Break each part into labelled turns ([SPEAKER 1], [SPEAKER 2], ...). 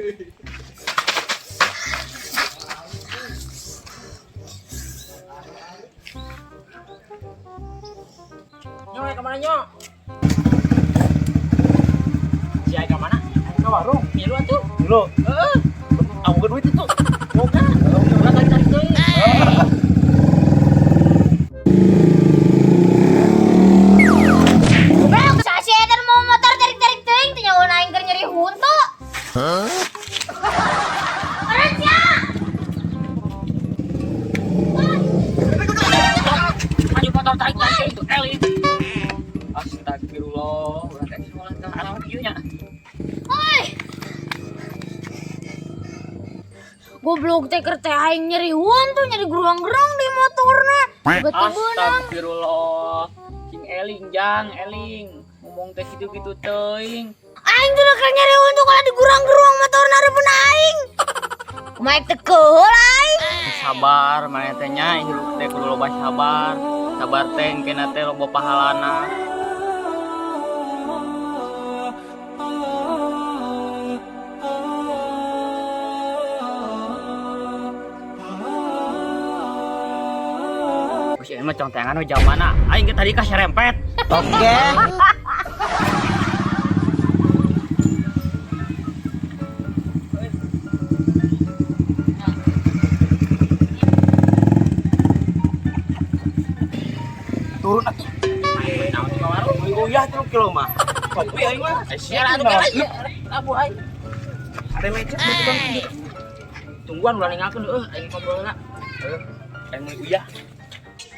[SPEAKER 1] Nyo, ka mana nyo? Si Ai ka mana? Ai ka warung. Milu atuh.
[SPEAKER 2] Dulu,
[SPEAKER 1] Heeh.
[SPEAKER 2] aku ke duit itu.
[SPEAKER 1] Boga. Ulah tarik-tarik teuing.
[SPEAKER 3] Goblok, si eta mau motor tarik-tarik teuing teh nyawa aing keur nyeri huntu. Hah? sia.
[SPEAKER 1] Maju motor tarik-tarik teuing tuh eling. Astagfirullah, urang teh sholat teh naon kieu nya.
[SPEAKER 3] Oi. Goblok teh keur teh aing nyeri huntu, nyeri geruang-gerang di motorna. Tiba-tiba beunang.
[SPEAKER 1] Astagfirullah. Cing eling jang, eling. Ngomong teh kitu-kitu teuing.
[SPEAKER 3] Aing tuh keur nyeri huntu kalau digurang-geruang motorna hareupeun aing. Kumaha teh keheul aing.
[SPEAKER 1] Sabar maneh teh nya hirup teh kudu loba sabar. Sabar teh engkena teh loba pahalana. Wis ini mah contengan we jamana. Aing ge tadi kaserempet.
[SPEAKER 2] Oke. Turun atuh.
[SPEAKER 1] Naon di warung?
[SPEAKER 2] Beli uyah 3 kilo mah. Kopi aing mah. Eh,
[SPEAKER 1] Siar atuh kela ieu. Labu aing.
[SPEAKER 2] Ada lecet tuh tukang.
[SPEAKER 1] Tungguan ulah ninggalkeun heuh aing ngobrolna.
[SPEAKER 2] Heuh, aing meuli uyah.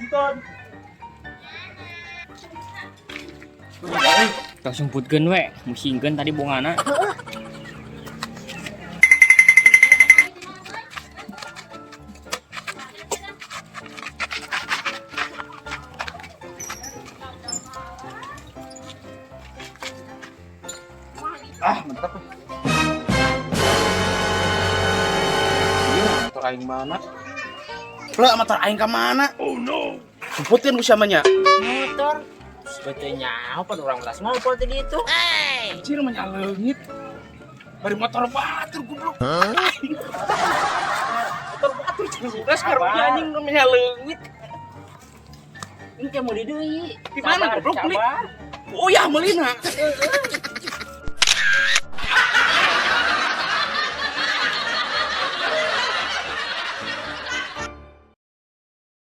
[SPEAKER 2] Nonton.
[SPEAKER 1] Langsung putkeun we, musingkeun tadi bungana.
[SPEAKER 2] Ah, mantap. Iya, motor aing mana? Plek motor aing ka mana? Oh no. Jemputin ku siamanya.
[SPEAKER 1] Motor. Sebetulnya apa orang belas ngobrol tadi itu.
[SPEAKER 2] Anjir mah leungit. Bari motor batur goblok. Motor batur jeung udah sekarang anjing namanya leungit.
[SPEAKER 1] Ini kayak mau di deui.
[SPEAKER 2] Di mana, goblok, beli? Oh ya meulina.